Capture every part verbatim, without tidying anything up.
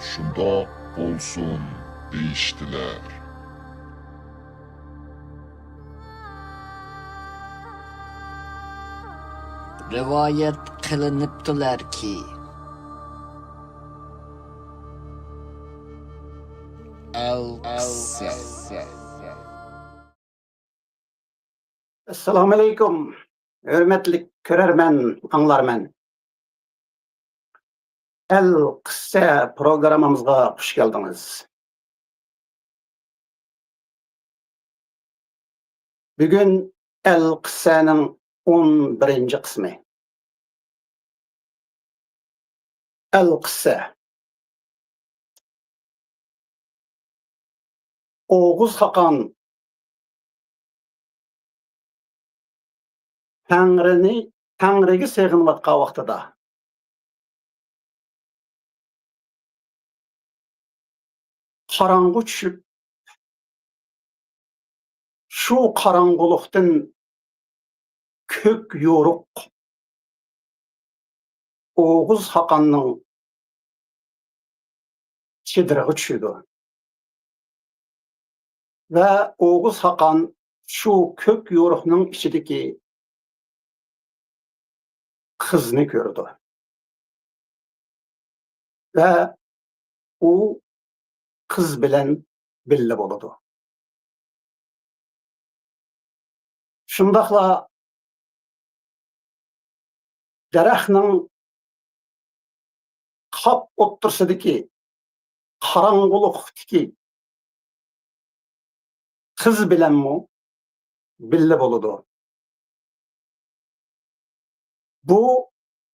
شۇنداق بولسۇن دېيىشتىلەر. رىۋايەت قىلىنىپتۇلەركى، ئەلقىسسە. ئەسسالامۇئەلەيكۇم، ھۆرمەتلىك كۆرەرمەن، ئاڭلارمەن. ئەلقىسسە پروگراممىمىزغا خۇش كەلدىڭىز. بۈگۈن ئەلقىسسەنىڭ ئون بىرىنچى قىسمى. ئەلقىسسە. ئوغۇز خاقان تەڭرىنى، تەڭرىگە سېغىنىۋاتقان ۋاقتىدا، قاراڭغۇ چۈشۈپ، شۇ قاراڭغۇلۇقتىن كۆك يورۇق ئوغۇز خاقاننىڭ چېدىرىغا چۈشىدۇ. ۋە ئوغۇز خاقان شۇ كۆك يورۇقنىڭ ئىچىدىكى قىزنى كۆرىدۇ. ۋە ئۇ قىز بىلەن بىللە بولىدۇ. شۇنداقلا دەرەخنىڭ قاپ ئوتتۇرىسىدىكى قاراڭغۇلۇقتىكى قىز بىلەنمۇ بىللە بولىدۇ. بۇ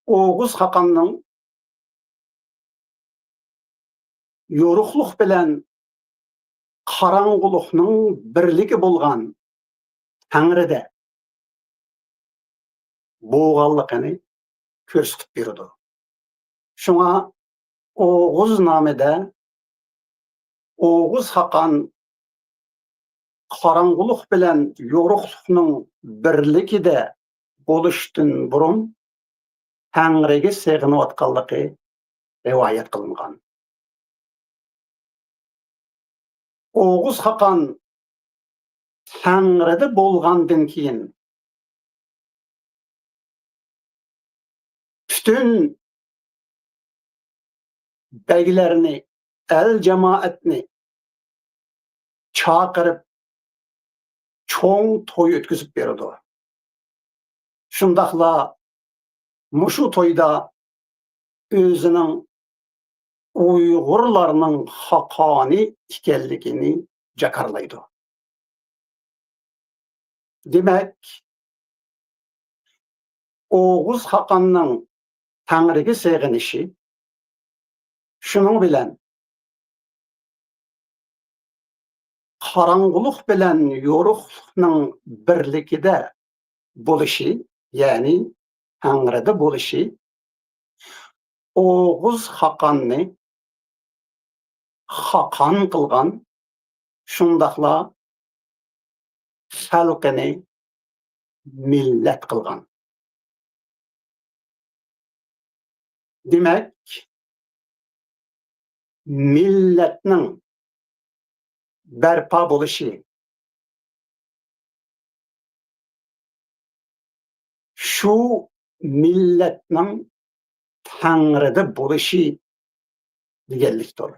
ئوغۇز خاقاننىڭ يورۇقلۇق بىلەن قاراڭغۇلۇقنىڭ بىرلىكى بولغان تەڭرىدە بولغانلىقىنى كۆرسىتىپ بېرىدۇ. شۇڭا ئوغۇز نامىدا ئوغۇز خاقان قاراڭغۇلۇق بىلەن يورۇقلۇقنىڭ بىرلىكىدە بولۇشتىن بۇرۇن تەڭرىگە سېغىنىۋاتقانلىقى رىۋايەت قىلىنغان. ئوغۇز خاقان تەڭرىدە بولغاندىن كېيىن، پۈتۈن بەگلەرنى، ئەل جامائەتنى چاقىرىپ، چوڭ توي ئۆتكۈزۈپ بېرىدۇ. شۇنداقلا مۇشۇ تويدا ئۆزىنىڭ ئۇيغۇرلارنىڭ خاقانى ئىكەنلىكىنى جاكارلايدۇ. دېمەك، ئوغۇز خاقاننىڭ تەڭرىگە سېغىنىشى، شۇنىڭ بىلەن قاراڭغۇلۇق بىلەن يورۇقلۇقنىڭ بىرلىكىدە بولۇشى، يەنى تەڭرىدە بولۇشى، ئوغۇز خاقاننى خاقان قىلغان، شۇنداقلا خەلقىنى مىللەت قىلغان. دېمەك، مىللەتنىڭ بەرپا بولۇشى، شۇ مىللەتنىڭ تەڭرىدە بولۇشى دېگەنلىكتۇر.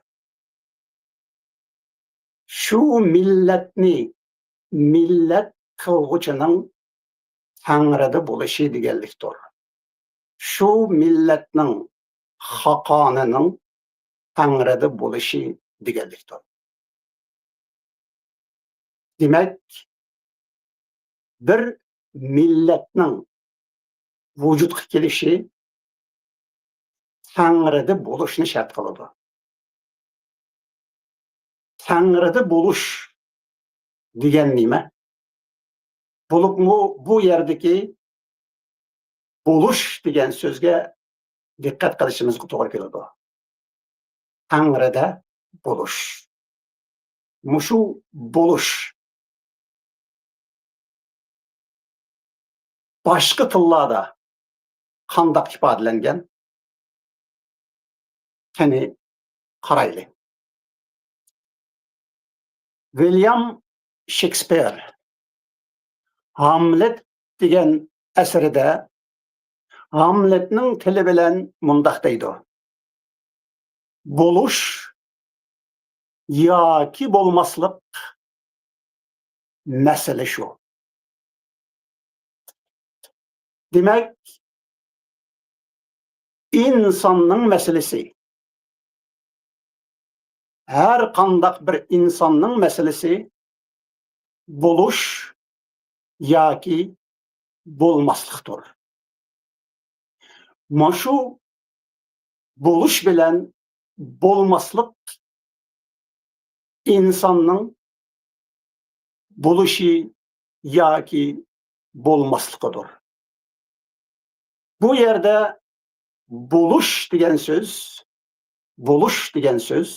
شۇ مىللەتنى مىللەت قىلغۇچىنىڭ تەڭرىدە بولۇشى دېگەنلىكتۇر. شۇ مىللەتنىڭ خاقانىنىڭ تەڭرىدە بولۇشى دېگەنلىكتۇر. دېمەك، بىر مىللەتنىڭ ۋۇجۇدقا كېلىشى تەڭرىدە بولۇشنى شەرت قىلىدۇ. تەڭرىدە بولۇش دېگەن نېمە؟ بولۇپمۇ بۇ يەردىكى بولۇش دېگەن سۆزگە دىققەت قىلىشىمىزغا توغرا كېلىدۇ. تەڭرىدە بولۇش. مۇشۇ بولۇش باشقا تىللاردا قانداق ئىپادىلەنگەن؟ قېنى، قارايلى. ۋىليام شېكسپىر ھاملېت دېگەن ئەسىرىدە ھاملېتنىڭ تىلى بىلەن مۇنداق دەيدۇ: «بولۇش ياكى بولماسلىق مەسىلە شۇ.» دېمەك، ئىنساننىڭ مەسىلىسى، ھەر قانداق بىر ئىنساننىڭ مەسىلىسى بولۇش ياكى بولماسلىقتۇر. مۇشۇ بولۇش بىلەن بولماسلىق ئىنساننىڭ بولۇشى ياكى بولماسلىقىدۇر. بۇ يەردە بولۇش دېگەن سۆز، بولۇش دېگەن سۆز،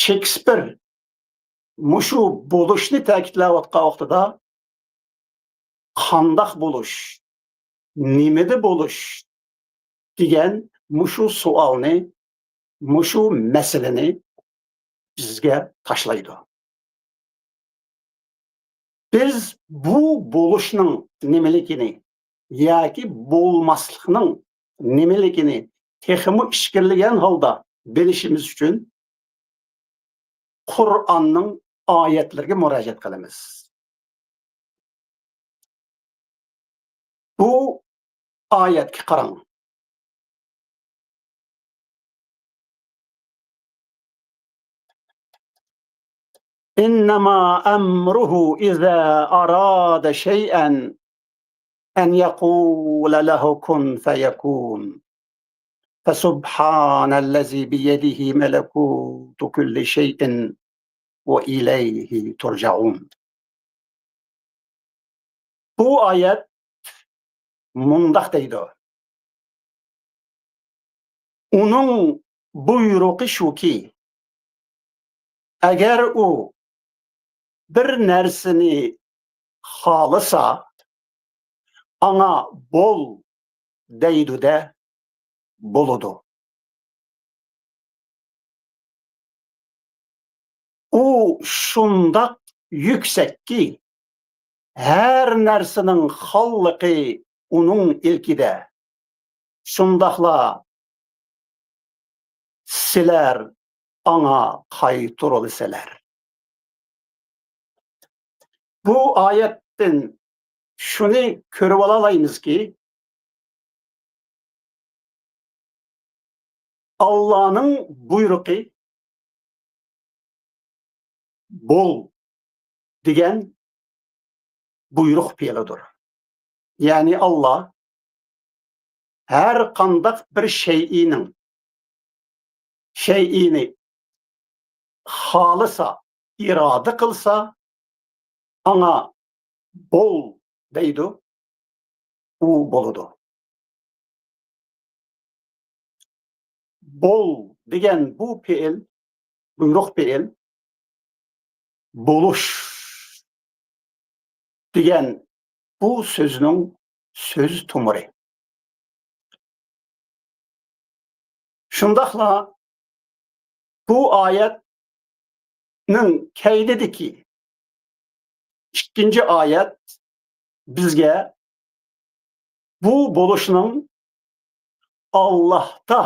شېكسپىر مۇشۇ بولۇشنى تەكىتلەۋاتقان ۋاقتىدا، قانداق بولۇش، نېمىدە بولۇش دېگەن مۇشۇ سوئالنى، مۇشۇ مەسىلىنى بىزگە تاشلايدۇ. بىز بۇ بولۇشنىڭ نېمىلىكىنى ياكى بولماسلىقنىڭ نېمىلىكىنى تېخىمۇ ئىچكىرىلىگەن ھالدا بىلىشىمىز ئۈچۈن، قۇرئاننىڭ ئايەتلىرىگە مۇراجىئەت قىلىمىز. بۇ ئايەتكە قاراڭ. إنما أمره إذا أراد شيئا أن يقول له كن فيكون. فسبحان الذي بيده ملكوت كل شيء وإليه ترجعون. بۇ ئايەت مۇنداق دەيدۇ: ئۇنىڭ بۇيرۇقى شۇكى، ئەگەر ئۇ بىر نەرسىنى خالىسا، ئاڭا بول دەيدۇ-دە، بولىدۇ. ئۇ شۇنداق يۈكسەككى، ھەر نەرسىنىڭ خاللىقى ئۇنىڭ ئىلكىدە. شۇنداقلا سىلەر ئاڭا قايتۇرۇلىسىلەر. بۇ ئايەتتىن شۇنى كۆرۈۋالالايمىزكى، ئاللانىڭ بۇيرۇقى «بول» دېگەن بۇيرۇق پېئىلىدۇر. يەنى ئاللا ھەر قانداق بىر شەيئىنىڭ، شەيئىنى خالىسا، ئىرادە قىلسا، ئاڭا «بول» دەيدۇ، ئۇ بولىدۇ. «بول» دېگەن بۇ پېئىل، بۇيرۇق پېئىل «بولۇش» دېگەن بۇ سۆزنىڭ سۆز تومۇرى. شۇنداقلا بۇ ئايەتنىڭ كەينىدىكى ئىككىنچى ئايەت بىزگە بۇ بولۇشنىڭ ئاللاھتا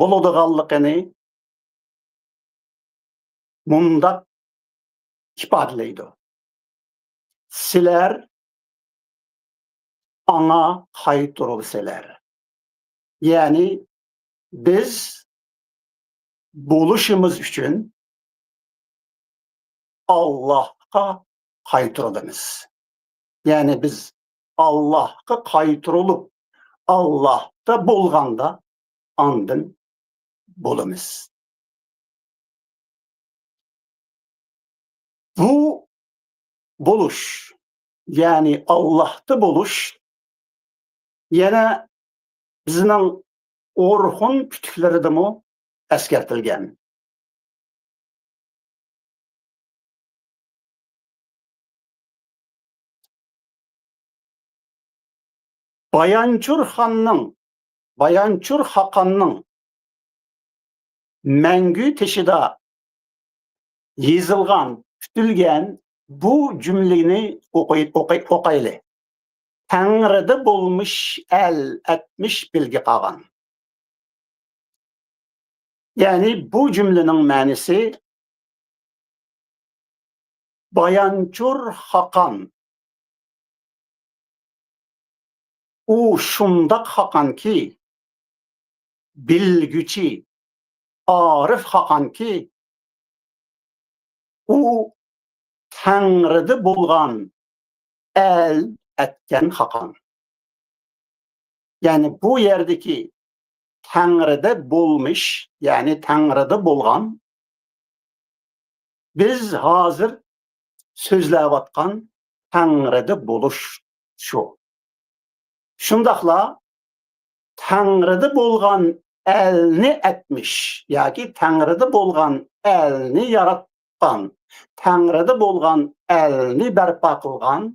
بولىدىغانلىقىنى مۇنداق ئىپادىلەيدۇ: سىلەر ئاڭا قايتۇرۇلىسىلەر. يەنى بىز بولۇشىمىز ئۈچۈن ئاللاھقا قايتۇرۇلىمىز. يەنى بىز ئاللاھقا قايتۇرۇلۇپ، ئاللاھتا بولغاندا ئاندىن بولىمىز. بۇ بولۇش، يەنى ئاللاھتا بولۇش، يەنە بىزنىڭ ئورخۇن پۈتۈكلىرىدىمۇ ئەسكەرتىلگەن. بايانچۇر خاننىڭ، بايانچۇر خاقاننىڭ مەڭگۈ تېشىدا يېزىلغان، پۈتۈلگەن بۇ جۈملىنى ئوقۇي-، ئوقۇي-، ئوقايلى. تەڭرىدە بولمىش ئەل ئەتمىش بىلگە قالغان. يەنى بۇ جۈملىنىڭ مەنىسى، بايانچۇر خاقان. ئۇ شۇنداق خاقانكى، بىلگۈچى، ئارىف خاقانكى، ئۇ تەڭرىدە بولغان ئەل ئەتكەن خاقان. يەنى بۇ يەردىكى تەڭرىدە بولمىش، يەنى تەڭرىدە بولغان، بىز ھازىر سۆزلەۋاتقان تەڭرىدە بولۇش شۇ. شۇنداقلا تەڭرىدە بولغان ئەلنى ئەتمىش ياكى تەڭرىدە بولغان ئەلنى ياراتقان، تەڭرىدە بولغان ئەلنى بەرپا قىلغان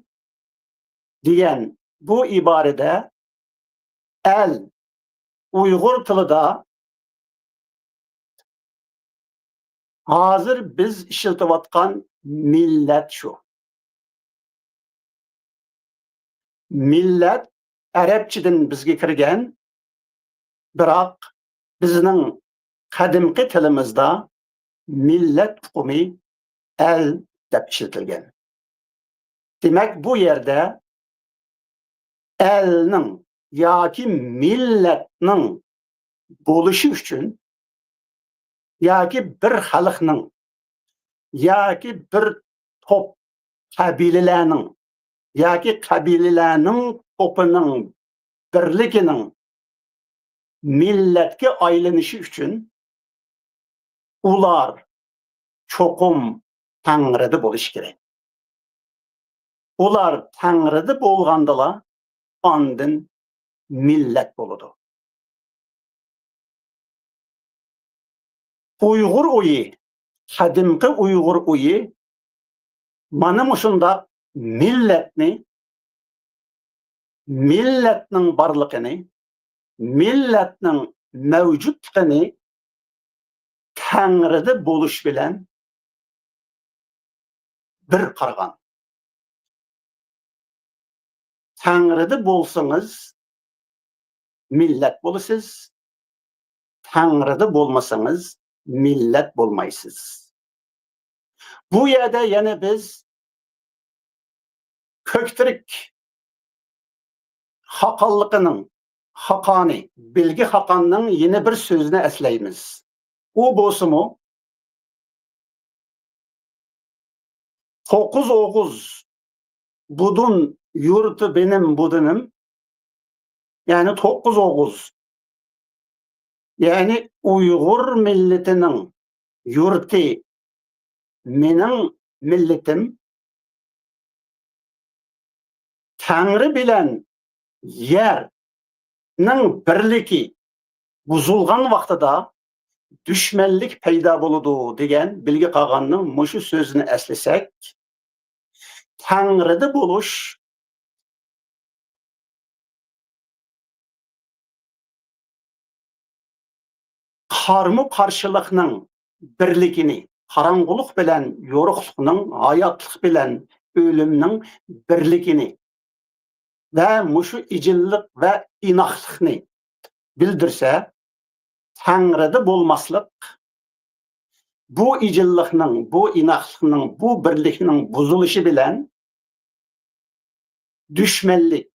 دېگەن بۇ ئىبارىدە ئەل ئۇيغۇر تىلىدا ھازىر بىز ئىشلىتىۋاتقان مىللەت شۇ. مىللەت ئەرەبچىدىن بىزگە كىرگەن، بىراق بىزنىڭ قەدىمكى تىلىمىزدا مىللەت ئۇقۇمى ئەل دەپ ئىشلىتىلگەن. دېمەك، بۇ يەردە ئەلنىڭ ياكى مىللەتنىڭ بولۇشى ئۈچۈن ياكى بىر خەلقنىڭ ياكى بىر توپ قەبىلىلەرنىڭ ياكى قەبىلىلەرنىڭ توپىنىڭ بىرلىكىنىڭ مىللەتكە ئايلىنىشى ئۈچۈن ئۇلار چوقۇم تەڭرىدە بولۇشى كېرەك. ئۇلار تەڭرىدە بولغاندىلا ئاندىن مىللەت بولىدۇ. ئۇيغۇر ئۇيى، قەدىمكى ئۇيغۇر ئۇيى مانا مۇشۇنداق مىللەتنى، مىللەتنىڭ بارلىقىنى، مىللەتنىڭ مەۋجۇتلۇقىنى تەڭرىدە بولۇش بىلەن بىر قارىغان. تەڭرىدە بولسىڭىز، مىللەت بولىسىز. تەڭرىدە بولمىسىڭىز، مىللەت بولمايسىز. بۇ يەردە يەنە بىز كۆكتۈرك خاقانلىقىنىڭ، خاقانى، بىلگە خاقاننىڭ يەنە بىر سۆزىنى ئەسلەيمىز. ئۇ بولسىمۇ، توققۇز ئوغۇز، بۇدۇن يۇرتى بېنىم بۇدۇنۇم، يەنى توققۇز ئوغۇز، يەنى ئۇيغۇر مىللىتىنىڭ يۇرتى مېنىڭ مىللىتىم، تەڭرى بىلەن يەرنىڭ بىرلىكى بۇزۇلغان ۋاقتىدا دۈشمەنلىك پەيدا بولىدۇ دېگەن بىلگە قاغاننىڭ مۇشۇ سۆزىنى ئەسلىسەك، تەڭرىدە بولۇش قارمۇ قارشىلىقنىڭ بىرلىكىنى، قاراڭغۇلۇق بىلەن يورۇقلۇقنىڭ، ھاياتلىق بىلەن ئۆلۈمنىڭ بىرلىكىنى ۋە مۇشۇ ئىجىللىق ۋە ئىناقلىقنى بىلدۈرسە، تەڭرىدە بولماسلىق، بۇ ئىجىللىقنىڭ، بۇ ئىناقلىقنىڭ، بۇ بىرلىكنىڭ بۇزۇلۇشى بىلەن دۈشمەنلىك،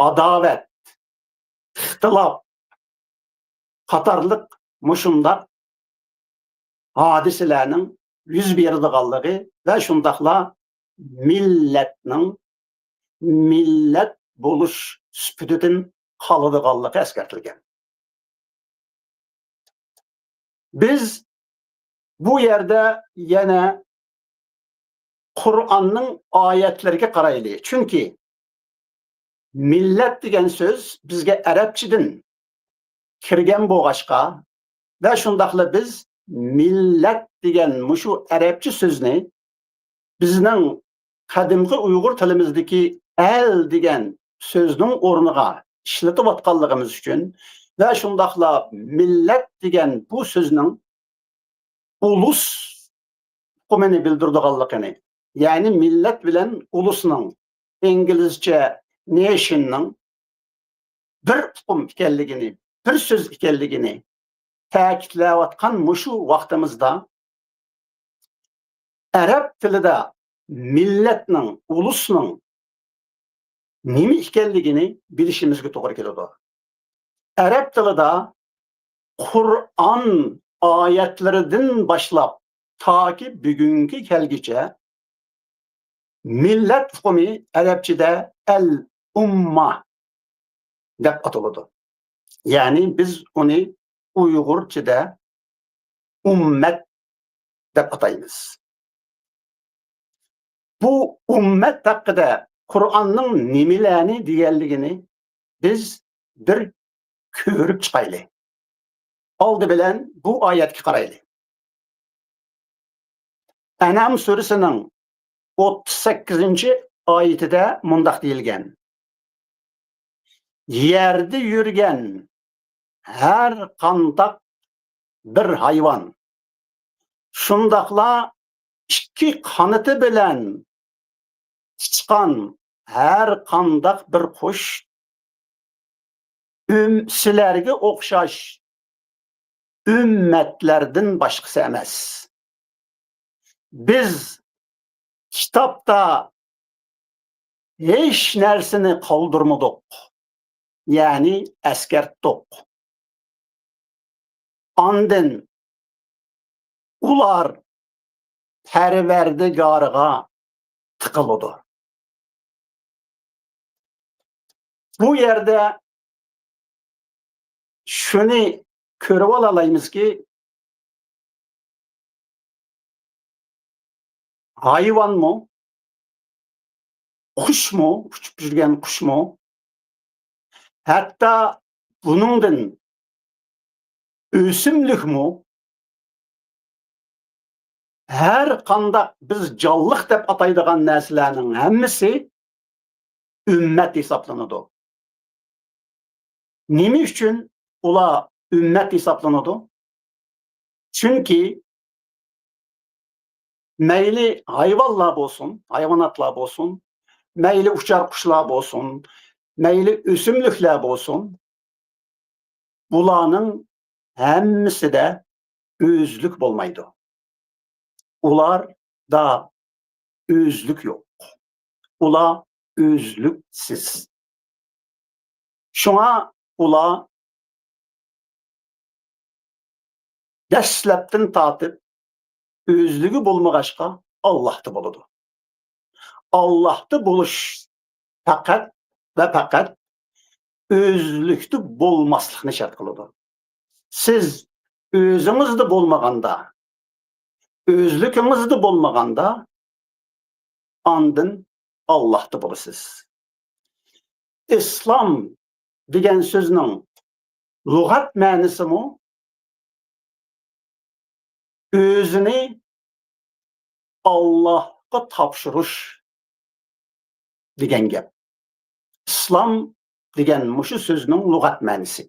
ئاداۋەت، ئىختىلاپ قاتارلىق مۇشۇنداق ھادىسىلەرنىڭ يۈز بېرىدىغانلىقى ۋە شۇنداقلا مىللەتنىڭ مىللەت بولۇش سۈپىتىدىن قالىدىغانلىقى ئەسكەرتىلگەن. بىز بۇ يەردە يەنە قۇرئاننىڭ ئايەتلىرىگە قارايلى. چۈنكى مىللەت دېگەن سۆز بىزگە ئەرەبچىدىن كىرگەن بولغاچقا ۋە شۇنداقلا بىز مىللەت دېگەن مۇشۇ ئەرەبچە سۆزنى بىزنىڭ قەدىمكى ئۇيغۇر تىلىمىزدىكى ئەل دېگەن سۆزنىڭ ئورنىغا ئىشلىتىۋاتقانلىقىمىز ئۈچۈن ۋە شۇنداقلا مىللەت دېگەن بۇ سۆزنىڭ ئۇلۇس ئۇقۇمىنى بىلدۈرىدىغانلىقىنى، يەنى مىللەت بىلەن ئۇلۇسنىڭ، ئىنگلىزچە نېشننىڭ بىر ئۇقۇم ئىكەنلىكىنى، بىر سۆز ئىكەنلىكىنى تەكىتلەۋاتقان مۇشۇ ۋاقتىمىزدا، ئەرەب تىلىدا مىللەتنىڭ، ئۇلۇسنىڭ نېمە ئىكەنلىكىنى بىلىشىمىزگە توغرا كېلىدۇ. ئەرەب تىلىدا قۇرئان ئايەتلىرىدىن باشلاپ تاكى بۈگۈنگە كەلگۈچە مىللەت ئۇقۇمى ئەرەبچىدە ئەل ئۇمما دەپ ئاتىلىدۇ. يەنى بىز ئۇنى ئۇيغۇرچىدا ئۈممەت دەپ ئاتايمىز. بۇ ئۈممەت ھەققىدە قۇرئاننىڭ نېمىلەرنى دېگەنلىكىنى بىز بىر كۆرۈپ چىقايلى. ئالدى بىلەن بۇ ئايەتكە قارايلى. ئەنئام سۈرىسىنىڭ ئوتتۇز سەككىزىنچى ئايىتىدە مۇنداق دېيىلگەن: يەردە يۈرگەن ھەر قانداق بىر ھايۋان، شۇنداقلا ئىككى قانىتى بىلەن ئۇچقان ھەر قانداق بىر قۇش، ئۈم-، سىلەرگە ئوخشاش ئۈممەتلەردىن باشقىسى ئەمەس. بىز كىتابتا ھېچ نەرسىنى قالدۇرمىدۇق، يەنى ئەسكەرتتۇق. ئاندىن ئۇلار پەرۋەردىگارىغا تىقىلىدۇ. بۇ يەردە شۇنى كۆرۈۋالالايمىزكى، ھايۋانمۇ، قۇشمۇ، ئۇچۇپ يۈرگەن قۇشمۇ، ھەتتا بۇنىڭدىن ئۆسۈملۈكمۇ، ھەر قانداق بىز جانلىق دەپ ئاتايدىغان نەرسىلەرنىڭ ھەممىسى ئۈممەت ھېسابلىنىدۇ. نېمە ئۈچۈن ئۇلار ئۈممەت ھېسابلىنىدۇ؟ چۈنكى مەيلى ھايۋانلار بولسۇن، ھايۋاناتلار بولسۇن، مەيلى ئۇچار قۇشلار بولسۇن، مەيلى ئۆسۈملۈكلەر بولسۇن، بۇلارنىڭ ھەممىسىدە ئۆزلۈك بولمايدۇ. ئۇلاردا ئۆزلۈك يوق. ئۇلار ئۆزلۈكسىز. شۇڭا ئۇلار دەسلەپتىن تارتىپ ئۆزلۈكى بولمىغاچقا، ئاللاھتا بولىدۇ. ئاللاھتا بولۇش پەقەت ۋە پەقەت ئۆزلۈكتە بولماسلىقنى شەرت قىلىدۇ. سىز ئۆزىڭىزدە بولمىغاندا، ئۆزلۈكىڭىزدە بولمىغاندا، ئاندىن ئاللاھتا بولىسىز. ئىسلام دېگەن سۆزنىڭ لۇغەت مەنىسىمۇ ئۆزىنى ئاللاھقا تاپشۇرۇش دېگەن گەپ. ئىسلام دېگەن مۇشۇ سۆزنىڭ لۇغەت مەنىسى.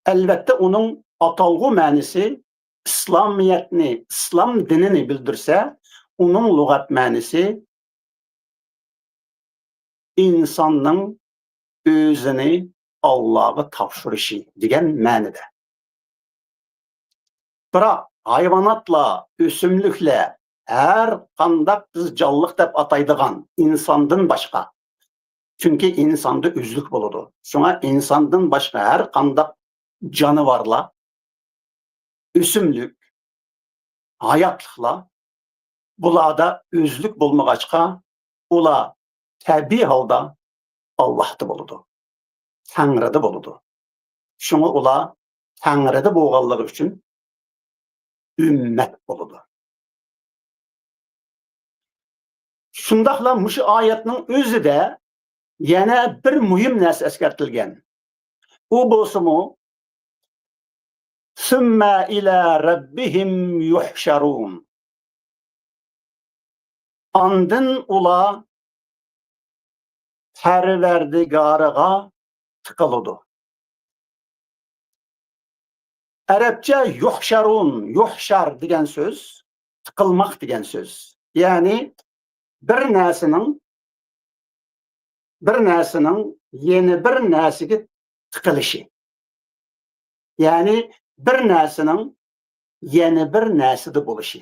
ئەلۋەتتە، ئۇنىڭ ئاتالغۇ مەنىسى ئىسلامىيەتنى، ئىسلام دىنىنى بىلدۈرسە، ئۇنىڭ لۇغەت مەنىسى ئىنساننىڭ ئۆزىنى ئاللاغا تاپشۇرۇشى دېگەن مەنىدە. بىراق ھايۋاناتلار، ئۆسۈملۈكلەر، ھەر قانداق بىز جانلىق دەپ ئاتايدىغان ئىنساندىن باشقا، چۈنكى ئىنساندا ئۆزلۈك بولىدۇ. شۇڭا ئىنساندىن باشقا ھەر قانداق جانىۋارلار، ئۆسۈملۈك، ھاياتلىقلار، بۇلاردا ئۆزلۈك بولمىغاچقا، ئۇلار تەبىئىي ھالدا ئاللاھتا بولىدۇ، تەڭرىدە بولىدۇ. شۇڭا ئۇلار تەڭرىدە بولغانلىقى ئۈچۈن ئۈممەت بولىدۇ. شۇنداقلا مۇشۇ ئايەتنىڭ ئۆزىدە يەنە بىر مۇھىم نەرسە ئەسكەرتىلگەن. ئۇ بولسىمۇ، ثم إلى ربهم يحشرون. ئاندىن ئۇلار پەرۋەردىگارىغا تىقىلىدۇ. ئەرەبچە يۇھشارۇن، يۇھشار دېگەن سۆز تىقىلماق دېگەن سۆز. يەنى بىر نەرسىنىڭ، بىر نەرسىنىڭ يەنە بىر نەرسىگە تىقىلىشى. يەنى بىر نەرسىنىڭ يەنە بىر نەرسىدە بولۇشى.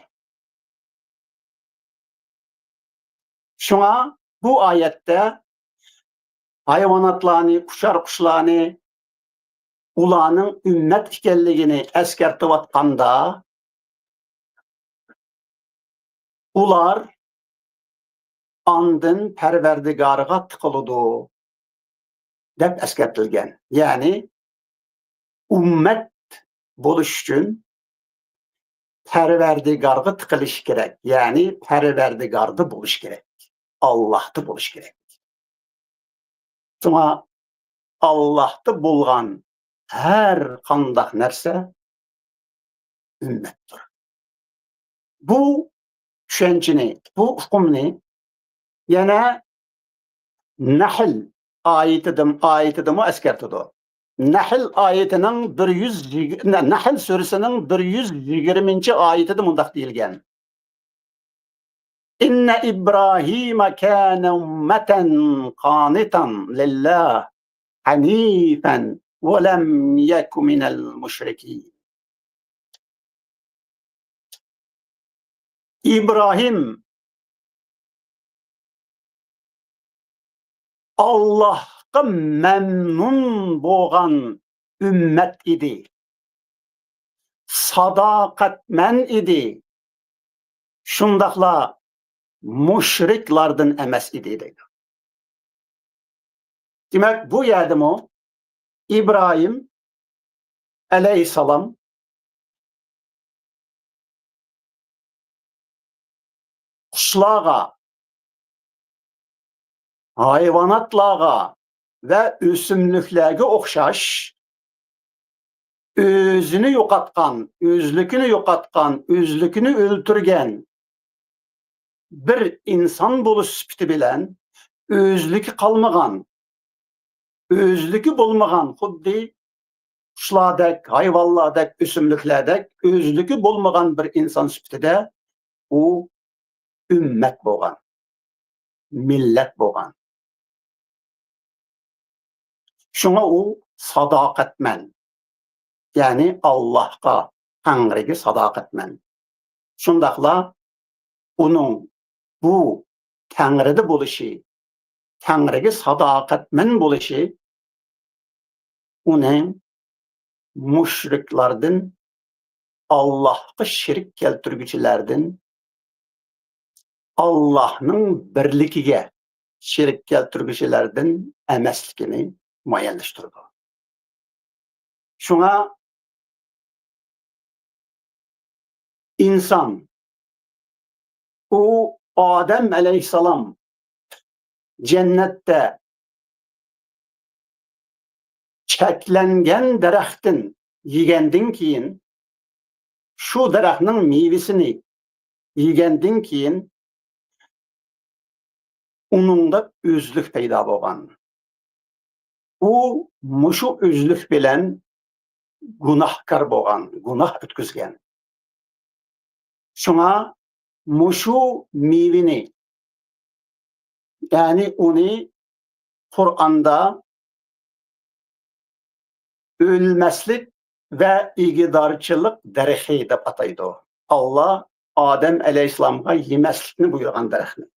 شۇڭا بۇ ئايەتتە ھايۋاناتلارنى، ئۇچار قۇشلارنى، ئۇلارنىڭ ئۈممەت ئىكەنلىكىنى ئەسكەرتىۋاتقاندا، ئۇلار ئاندىن پەرۋەردىگارغا تىقىلىدۇ، دەپ ئەسكەرتىلگەن. يەنى ئۈممەت بولۇش ئۈچۈن پەرۋەردىگارغا تىقىلىش كېرەك. يەنى پەرۋەردىگاردا بولۇش كېرەك. ئاللاھتا بولۇش كېرەك. شۇڭا ئاللاھتا بولغان ھەر قانداق نەرسە ئۈممەتتۇر. بۇ چۈشەنچىنى، بۇ ئۇقۇمنى يەنە نەھل ئايىتىدىم-، ئايىتىدىمۇ ئەسكەرتىدۇ. نەھل ئايىتىنىڭ بىر يۈز يىگىرمە، نەھل سۈرىسىنىڭ بىر يۈز يىگىرمىنچى ئايىتىدە مۇنداق دېيىلگەن: إن إبراهيم كان أمة قانتا لله حنيفا ولم يك من المشركين. ئىبراھىم ئاللاھقا مەمنۇن بولغان ئۈممەت ئىدى. ساداقەتمەن ئىدى. شۇنداقلا مۇشرىكلاردىن ئەمەس ئىدى، دەيدۇ. دېمەك، بۇ يەردىمۇ ئىبراھىم ئەلەيھىسسالام قۇشلارغا، ھايۋاناتلارغا ۋە ئۆسۈملۈكلەرگە ئوخشاش ئۆزىنى يوقاتقان، ئۆزلۈكىنى يوقاتقان، ئۆزلۈكىنى ئۆلتۈرگەن بىر ئىنسان بولۇش سۈپىتى بىلەن ئۆزلۈكى قالمىغان، ئۆزلۈكى بولمىغان، خۇددى قۇشلاردەك، ھايۋانلاردەك، ئۆسۈملۈكلەردەك ئۆزلۈكى بولمىغان بىر ئىنسان سۈپىتىدە ئۇ ئۈممەت بولغان، مىللەت بولغان. شۇڭا ئۇ ساداقەتمەن، يەنى ئاللاھقا، تەڭرىگە ساداقەتمەن. شۇنداقلا ئۇنىڭ بۇ تەڭرىدە بولۇشى، تەڭرىگە ساداقەتمەن بولۇشى ئۇنىڭ مۇشرىكلاردىن، ئاللاھقا شېرىك كەلتۈرگۈچىلەردىن، ئاللاھنىڭ بىرلىكىگە شېرىك كەلتۈرگۈچىلەردىن ئەمەسلىكىنى مۇئەييەنلەشتۈرىدۇ. شۇڭا ئىنسان، ئۇ ئادەم ئەلەيھىسسالام جەننەتتە چەكلەنگەن دەرەختىن يېگەندىن كېيىن، شۇ دەرەخنىڭ مېۋىسىنى يېگەندىن كېيىن، ئۇنىڭدا ئۆزلۈك پەيدا بولغان. ئۇ مۇشۇ ئۆزلۈك بىلەن گۇناھكار بولغان، گۇناھ ئۆتكۈزگەن. شۇڭا مۇشۇ مېۋىنى، يەنى ئۇنى قۇرئاندا ئۆلمەسلىك ۋە ئىگىدارچىلىق دەرىخى دەپ ئاتايدۇ. ئاللا ئادەم ئەلەيھىسسالامغا يېمەسلىكنى بۇيرۇغان دەرەخنى.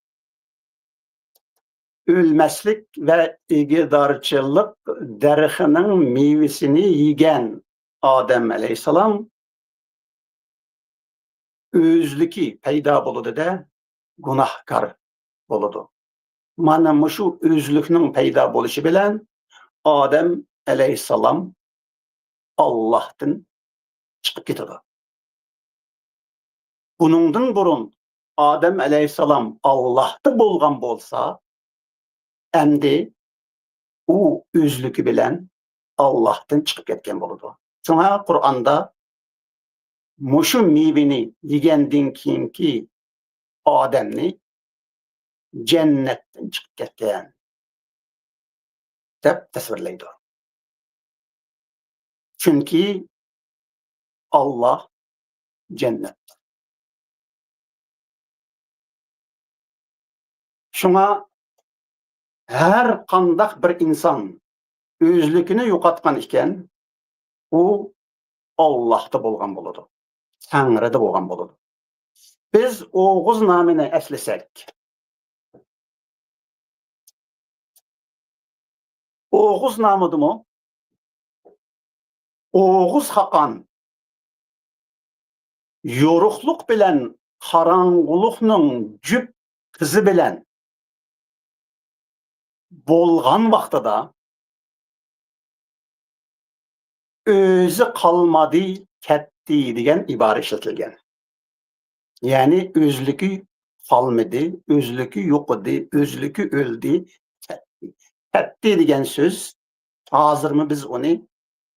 ئۆلمەسلىك ۋە ئىگىدارچىلىق دەرىخىنىڭ مېۋىسىنى يېگەن ئادەم ئەلەيھىسسالام ئۆزلۈكى پەيدا بولىدۇ-دە، گۇناھكار بولىدۇ. مانا مۇشۇ ئۆزلۈكنىڭ پەيدا بولۇشى بىلەن ئادەم ئەلەيھىسسالام ئاللاھتىن چىقىپ كېتىدۇ. بۇنىڭدىن بۇرۇن ئادەم ئەلەيھىسسالام ئاللاھتا بولغان بولسا، ئەمدى ئۇ ئۆزلۈكى بىلەن ئاللاھتىن چىقىپ كەتكەن بولىدۇ. شۇڭا قۇرئاندا مۇشۇ مېۋىنى يېگەندىن كېيىنكى ئادەمنى جەننەتتىن چىقىپ كەتكەن دەپ تەسۋىرلەيدۇ. چۈنكى ئاللاھ، جەننەت. شۇڭا ھەر قانداق بىر ئىنسان ئۆزلۈكىنى يوقاتقان ئىكەن، ئۇ ئاللاھتا بولغان بولىدۇ، تەڭرىدە بولغان بولىدۇ. بىز ئوغۇز نامىنى ئەسلىسەك، ئوغۇز نامىدىمۇ ئوغۇز خاقان يورۇقلۇق بىلەن قاراڭغۇلۇقنىڭ جۈپ قىزى بىلەن بولغان ۋاقتىدا، «ئۆزى قالمىدى، كەتتى» دېگەن ئىبارە ئىشلىتىلگەن. يەنى ئۆزلۈكى قالمىدى، ئۆزلۈكى يوقىدى، ئۆزلۈكى ئۆلدى، كەتتى. كەتتى دېگەن سۆز، ھازىرمۇ بىز ئۇنى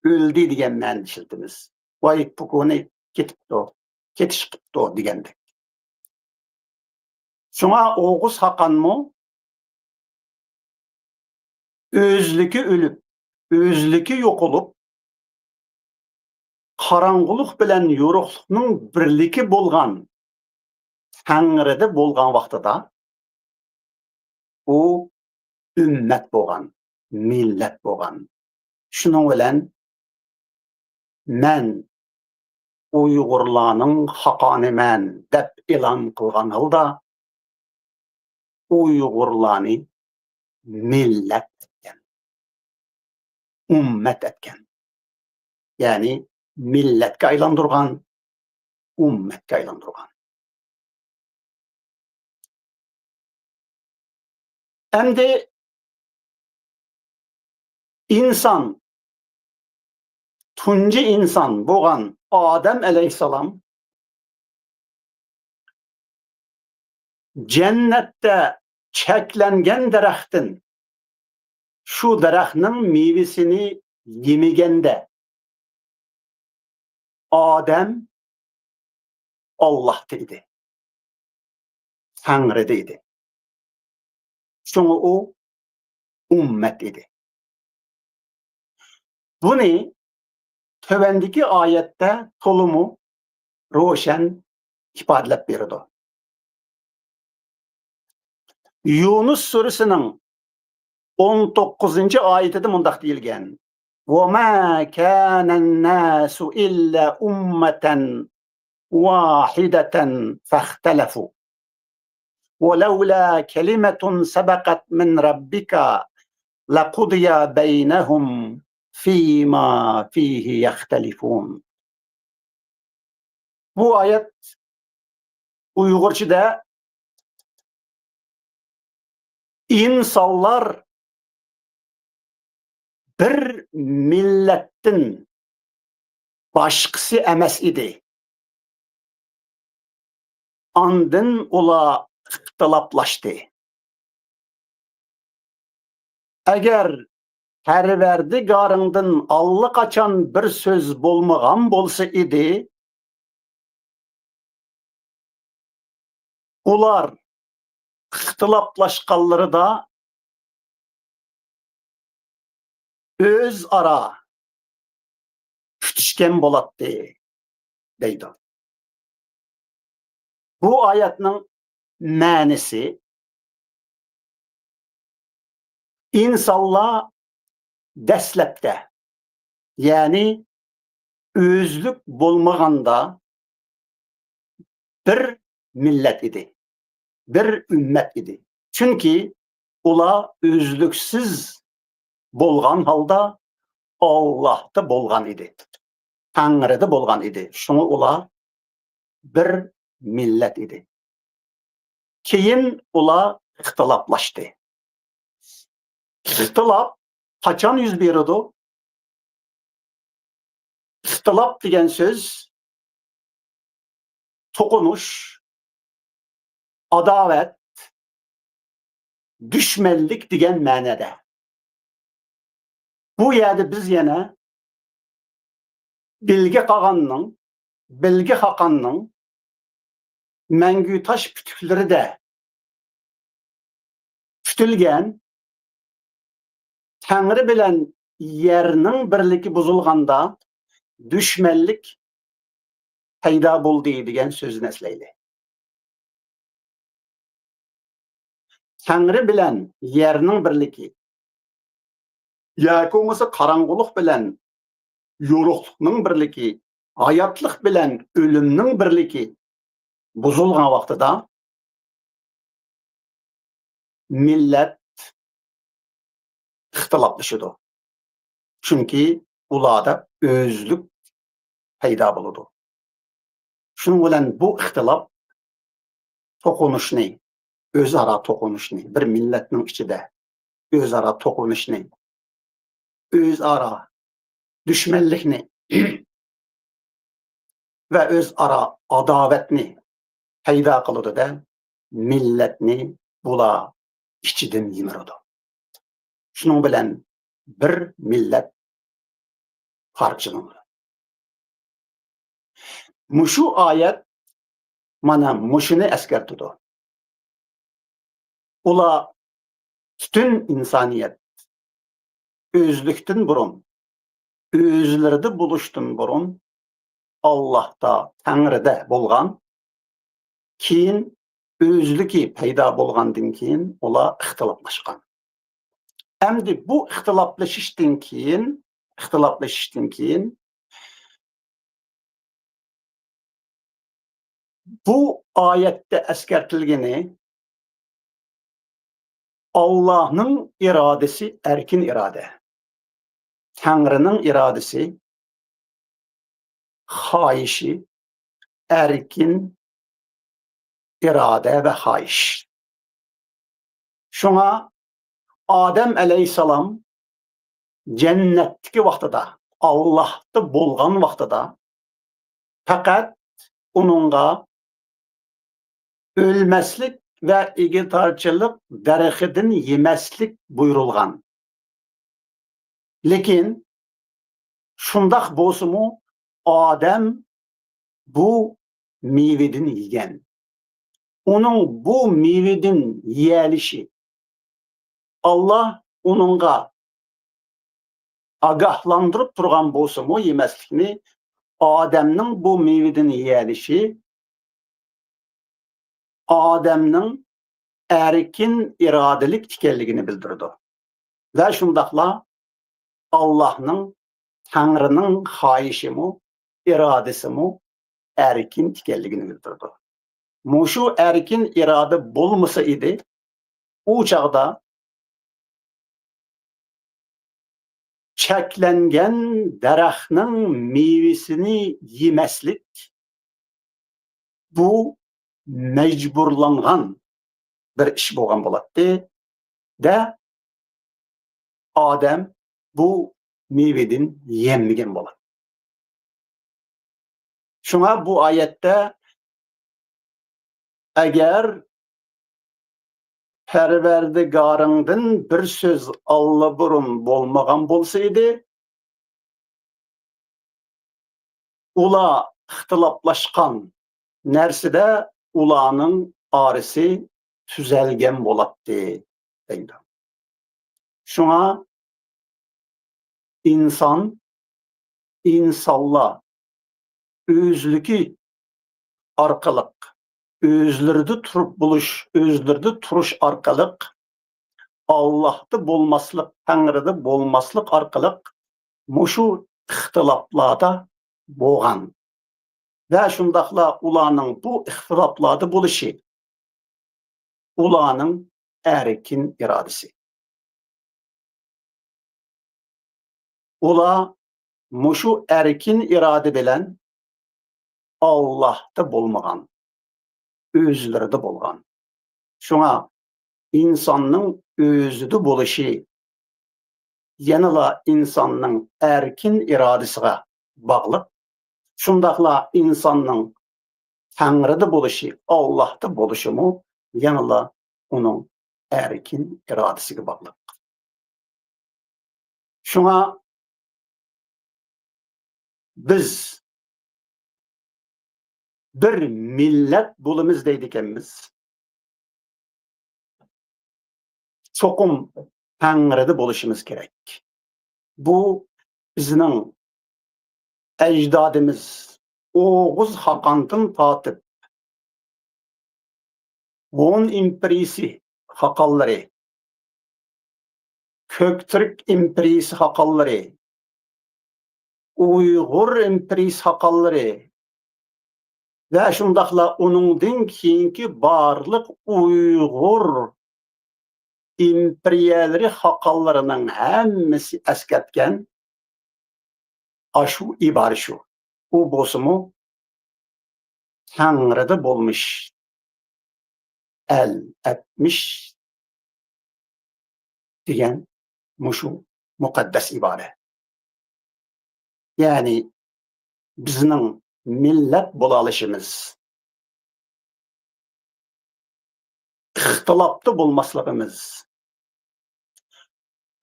ئۆلدى دېگەن مەنىدە ئىشلىتىمىز. «ۋاي، پۇكۇنى كېتىپتۇ، كېتىش قىپتۇ» دېگەندەك. شۇڭا ئوغۇز خاقانمۇ ئۆزلۈكى ئۆلۈپ، ئۆزلۈكى يوقىلىپ، قاراڭغۇلۇق بىلەن يورۇقلۇقنىڭ بىرلىكى بولغان تەڭرىدە بولغان ۋاقتىدا، ئۇ ئۈممەت بولغان، مىللەت بولغان. شۇنىڭ بىلەن مەن ئۇيغۇرلارنىڭ خاقانىمەن دەپ ئېلان قىلغان ھالدا، ئۇيغۇرلارنى مىللەت ئەتكەن، ئۈممەت ئەتكەن. يەنى مىللەتكە ئايلاندۇرغان، ئۈممەتكە ئايلاندۇرغان. ئەمدى ئىنسان، تۇنجى ئىنسان بولغان ئادەم ئەلەيھىسسالام جەننەتتە چەكلەنگەن دەرەختىن، شۇ دەرەخنىڭ مېۋىسىنى يېمىگەندە، ئادەم ئاللاھتا ئىدى، تەڭرىدە ئىدى. شۇڭا ئۇ ئۈممەت ئىدى. بۇنى تۆۋەندىكى ئايەتتە تولىمۇ روشەن ئىپادىلەپ بېرىدۇ. يۇنۇس سۈرىسىنىڭ ئون توققۇزىنچى ئايىتىدە مۇنداق دېيىلگەن: «وما كان الناس إلا أمة واحدة فاختلفوا ولولا كلمة سبقت من ربك لقضي بينهم فيما فيه يختلفون.» بۇ ئايەت ئۇيغۇرچىدا «ئىنسانلار بىر مىللەتتىن باشقىسى ئەمەس ئىدى. ئاندىن ئۇلار ئىختىلاپلاشتى. ئەگەر پەرۋەردىگارىڭدىن ئاللىقاچان بىر سۆز بولمىغان بولسا ئىدى، ئۇلار ئىختىلاپلاشقانلىرىدا ئۆزئارا پۈتۈشكەن بولاتتى» دەيدۇ. بۇ ئايەتنىڭ مەنىسى، ئىنسانلار دەسلەپتە، يەنى ئۆزلۈك بولمىغاندا، بىر مىللەت ئىدى، بىر ئۈممەت ئىدى. چۈنكى ئۇلار ئۆزلۈكسىز بولغان ھالدا ئاللاھتا بولغان ئىدى، تەڭرىدە بولغان ئىدى. شۇڭا ئۇلار بىر مىللەت ئىدى. كېيىن ئۇلار ئىختىلاپلاشتى. ئىختىلاپ قاچان يۈز بېرىدۇ؟ ئىختىلاپ دېگەن سۆز توقۇنۇش، ئاداۋەت، دۈشمەنلىك دېگەن مەنىدە. بۇ يەردە بىز يەنە بىلگە قاغاننىڭ، بىلگە خاقاننىڭ مەڭگۈ تاش پۈتۈكلىرىدە پۈتۈلگەن تەڭرى بىلەن يەرنىڭ بىرلىكى بۇزۇلغاندا، دۈشمەنلىك پەيدا بولدى دېگەن سۆزنى ئەسلەيلى. تەڭرى بىلەن يەرنىڭ بىرلىكى، ياكى بولمىسا قاراڭغۇلۇق بىلەن يورۇقلۇقنىڭ بىرلىكى، ھاياتلىق بىلەن ئۆلۈمنىڭ بىرلىكى بۇزۇلغان ۋاقتىدا مىللەت ئىختىلاپلىشىدۇ. چۈنكى ئۇلاردا ئۆزلۈك پەيدا بولىدۇ. شۇنىڭ بىلەن بۇ ئىختىلاپ توقۇنۇشنى، ئۆزئارا توقۇنۇشنى، بىر مىللەتنىڭ ئىچىدە ئۆزئارا توقۇنۇشنى، ئۆزئارا دۈشمەنلىكنى ۋە ئۆزئارا ئاداۋەتنى پەيدا قىلىدۇ-دە، مىللەتنى بۇلار ئىچىدىن يىمىرىدۇ. شۇنىڭ بىلەن بىر مىللەت پارچىلىنىدۇ. مۇشۇ ئايەت مانا مۇشۇنى ئەسكەرتىدۇ. ئۇلار، پۈتۈن ئىنسانىيەت ئۆزلۈكتىن بۇرۇن، ئۆزلىرىدە بولۇشتىن بۇرۇن ئاللاھتا، تەڭرىدە بولغان، كېيىن ئۆزلۈكى پەيدا بولغاندىن كېيىن ئۇلار ئىختىلاپلاشقان. ئەمدى بۇ ئىختىلاپلىشىشتىن كېيىن، ئىختىلاپلىشىشتىن كېيىن بۇ ئايەتتە ئەسكەرتىلگىنى، ئاللاھنىڭ ئىرادىسى ئەركىن ئىرادە، تەڭرىنىڭ ئىرادىسى، خاھىشى، ئەركىن ئىرادە ۋە خاھىش. شۇڭا ئادەم ئەلەيھىسسالام جەننەتتىكى ۋاقتىدا، ئاللاھتا بولغان ۋاقتىدا پەقەت ئۇنىڭغا ئۆلمەسلىك ۋە ئىگىدارچىلىق دەرىخىدىن يېمەسلىك بۇيرۇلغان. لېكىن شۇنداق بولسىمۇ، ئادەم بۇ مېۋىدىن يېگەن. ئۇنىڭ بۇ مېۋىدىن يېيەلىشى، ئاللا ئۇنىڭغا ئاگاھلاندۇرۇپ تۇرغان بولسىمۇ يېمەسلىكنى، ئادەمنىڭ بۇ مېۋىدىن يېيەلىشى ئادەمنىڭ ئەركىن ئىرادىلىك ئىكەنلىكىنى بىلدۈرىدۇ. ۋە شۇنداقلا ئاللاھنىڭ، تەڭرىنىڭ خاھىشىمۇ، ئىرادىسىمۇ ئەركىن ئىكەنلىكىنى بىلدۈرىدۇ. مۇشۇ ئەركىن ئىرادە بولمىسا ئىدى، ئۇ چاغدا چەكلەنگەن دەرەخنىڭ مېۋىسىنى يېمەسلىك، بۇ مەجبۇرلانغان بىر ئىش بولغان بولاتتى دە، ئادەم بۇ مېۋىدىن يېمىگەن بولاتتى. شۇڭا بۇ ئايەتتە، ئەگەر پەرۋەردىگارىڭدىن بىر سۆز ئاللىبۇرۇن بولمىغان بولسا ئىدى، ئۇلار ئىختىلاپلاشقان نەرسىدە ئۇلارنىڭ ئارىسى تۈزەلگەن بولاتتى، دەيدۇ. شۇڭا ئىنسان، ئىنسانلار ئۆزلۈكى ئارقىلىق، ئۆزلىرىدە تۇرۇپ بولۇش، ئۆزلىرىدە تۇرۇش ئارقىلىق، ئاللاھتا بولماسلىق، تەڭرىدە بولماسلىق ئارقىلىق مۇشۇ ئىختىلاپلاردا بولغان. ۋە شۇنداقلا ئۇلارنىڭ بۇ ئىختىلاپلاردا بولۇشى ئۇلارنىڭ ئەركىن ئىرادىسى. ئۇلار مۇشۇ ئەركىن ئىرادە بىلەن ئاللاھتا بولمىغان، ئۆزلىرىدە بولغان. شۇڭا ئىنساننىڭ ئۆزىدە بولۇشى يەنىلا ئىنساننىڭ ئەركىن ئىرادىسىغا باغلىق. شۇنداقلا ئىنساننىڭ تەڭرىدە بولۇشى، ئاللاھتا بولۇشىمۇ يەنىلا ئۇنىڭ ئەركىن ئىرادىسىگە باغلىق. شۇڭا بىز بىر مىللەت بولىمىز دەيدىكەنمىز. چوقۇم تەڭرىدە بولۇشىمىز كېرەك. بۇ بىزنىڭ ئەجدادىمىز، ئوغۇز خاقاندىن تارتىپ، ھون ئىمپېرىيىسى خاقانلىرى، كۆكتۈرك ئىمپېرىيىسى خاقانلىرى، ئۇيغۇر ئىمپېرىيىسى خاقانلىرى ۋە شۇنداقلا ئۇنىڭدىن كېيىنكى بارلىق ئۇيغۇر ئىمپېرىيەلىرى خاقانلىرىنىڭ ھەممىسى ئەسكەرتكەن ئاشۇ ئىبارە شۇ. ئۇ بولسىمۇ تەڭرىدە بولمىش، ئەل ئەتمىش دېگەن مۇشۇ مۇقەددەس ئىبارە. يەنى بىزنىڭ مىللەت بولالىشىمىز، ئىختىلاپتا بولماسلىقىمىز،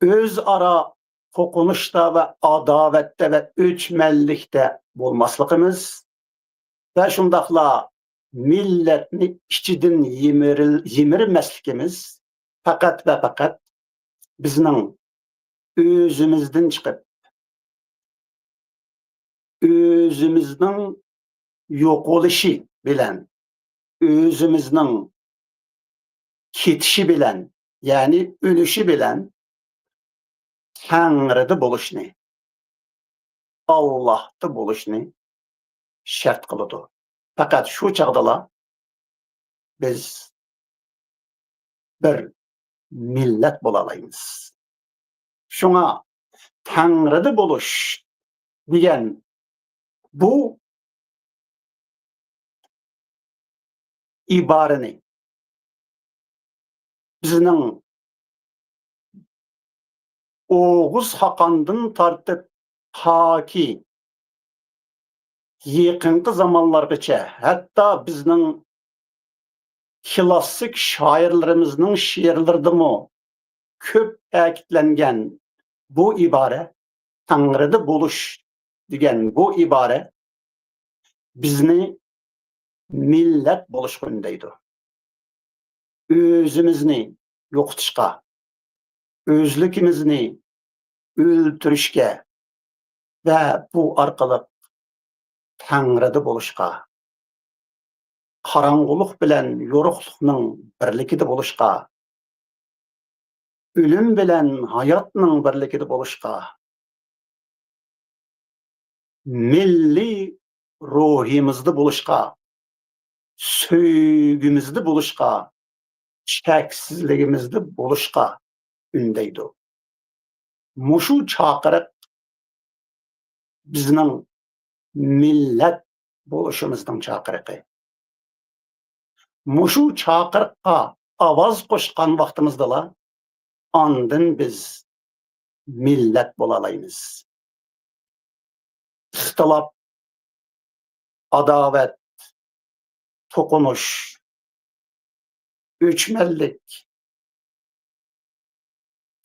ئۆزئارا توقۇنۇشتا ۋە ئاداۋەتتە ۋە ئۆچمەنلىكتە بولماسلىقىمىز ۋە شۇنداقلا مىللەتنى ئىچىدىن يىمىرىل-، يىمىرمەسلىكىمىز پەقەت ۋە پەقەت بىزنىڭ ئۆزىمىزدىن چىقىپ، ئۆزىمىزنىڭ يوقىلىشى بىلەن، ئۆزىمىزنىڭ كېتىشى بىلەن، يەنى ئۆلۈشى بىلەن تەڭرىدە بولۇشنى، ئاللاھتا بولۇشنى شەرت قىلىدۇ. پەقەت شۇ چاغدىلا بىز بىر مىللەت بولالايمىز. شۇڭا تەڭرىدە بولۇش دېگەن بۇ ئىبارىنى بىزنىڭ ئوغۇز خاقاندىن تارتىپ تاكى يېقىنقى زامانلارغىچە، ھەتتا بىزنىڭ كلاسسىك شائىرلىرىمىزنىڭ شېئىرلىرىدىمۇ كۆپ تەكىتلەنگەن بۇ ئىبارە، تەڭرىدە بولۇش دېگەن بۇ ئىبارە بىزنى مىللەت بولۇشقا ئۈندەيدۇ. ئۆزىمىزنى يوقىتىشقا، ئۆزلۈكىمىزنى ئۆلتۈرۈشكە ۋە بۇ ئارقىلىق تەڭرىدە بولۇشقا، قاراڭغۇلۇق بىلەن يورۇقلۇقنىڭ بىرلىكىدە بولۇشقا، ئۆلۈم بىلەن ھاياتنىڭ بىرلىكىدە بولۇشقا، مىللىي روھىمىزدا بولۇشقا، سۆيگۈمىزدە بولۇشقا، چەكسىزلىكىمىزدە بولۇشقا ئۈندەيدۇ. مۇشۇ چاقىرىق بىزنىڭ مىللەت بولۇشىمىزنىڭ چاقىرىقى. مۇشۇ چاقىرىققا ئاۋاز قوشقان ۋاقتىمىزدىلا ئاندىن بىز مىللەت بولالايمىز. ئىختىلاپ، ئاداۋەت، توقۇنۇش، ئۆچمەنلىك،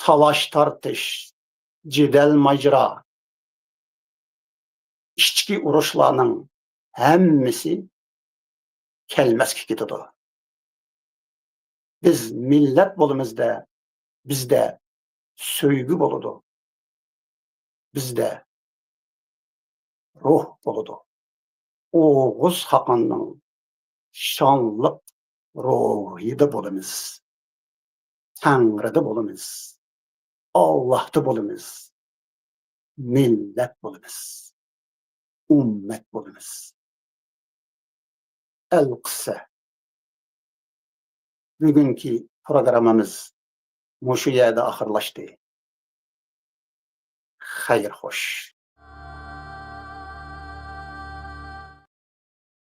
تالاش-تارتىش، جېدەل-ماجىرا، ئىچكى ئۇرۇشلارنىڭ ھەممىسى كەلمەسكە كېتىدۇ. بىز مىللەت بولىمىزدە، بىزدە سۆيگۈ بولىدۇ. بىزدە روھ بولىدۇ. ئوغۇز خاقاننىڭ شانلىق روھىدا بولىمىز. تەڭرىدە بولىمىز. ئاللاھتا بولىمىز. مىللەت بولىمىز. ئۈممەت بولىمىز. ئەلقىسسە، بۈگۈنكى پروگراممىمىز مۇشۇ يەردە ئاخىرلاشتى. خەير خوش.